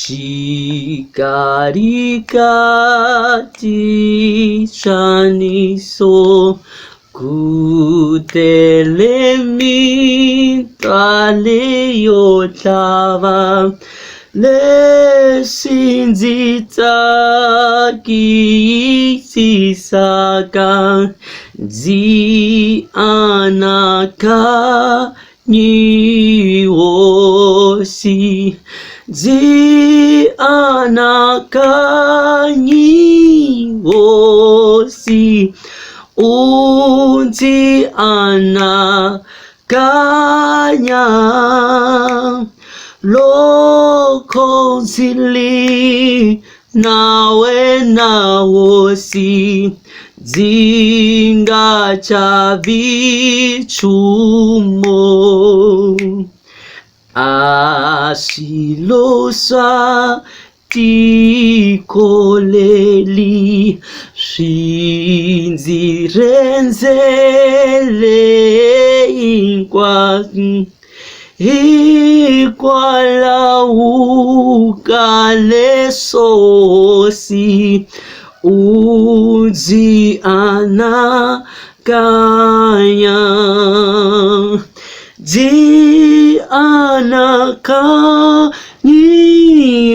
Xikarhi ka xaniso ku tele mitwa leyo tlhava leswi ndzi tsakisisaka ndzi anakanyi hosi ndzi anakanyi hosi u ndzi anakanya loko ndzi ri na wena hosi ndzi nga chavi nchumu a swilo swa tiko leri swi ndzi rhendzele hinkwaswo hikwalaho ka leswo hosi u ndzi anakanya ndzi anakanyi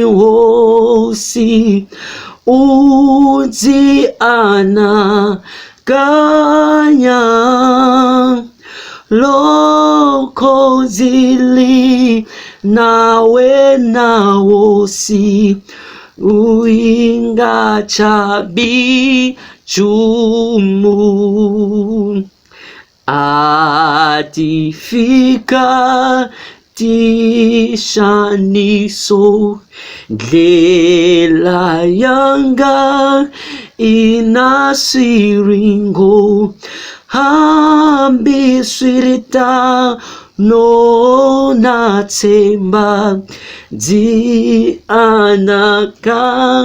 hosi u ndzi anakanya loko ndzi ri na wena hosi u nga chavi nchumu a ti fika tixaniso ndlela yanga i na swiringo hambiswiritano na tshemba ndzi anakanyi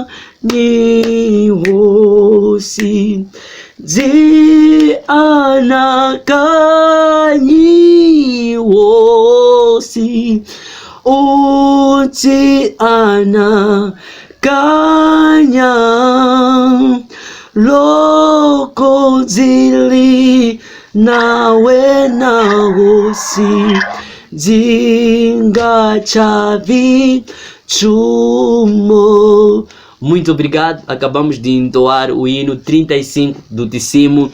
hosi ndzi anakanyi hosi u ndzi anakanya loko ndzi ri na wena hosi ndzi nga chavi nchumu. Muito obrigado. Acabamos de entoar o hino 35 do Tisimu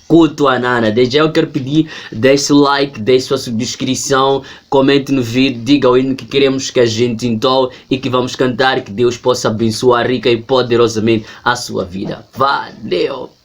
Kutuanana. Desde já eu quero pedir, deixe o like, deixe sua subscrição, comente no vídeo, diga o hino que queremos que a gente entoe e que vamos cantar, que Deus possa abençoar rica e poderosamente a sua vida. Valeu!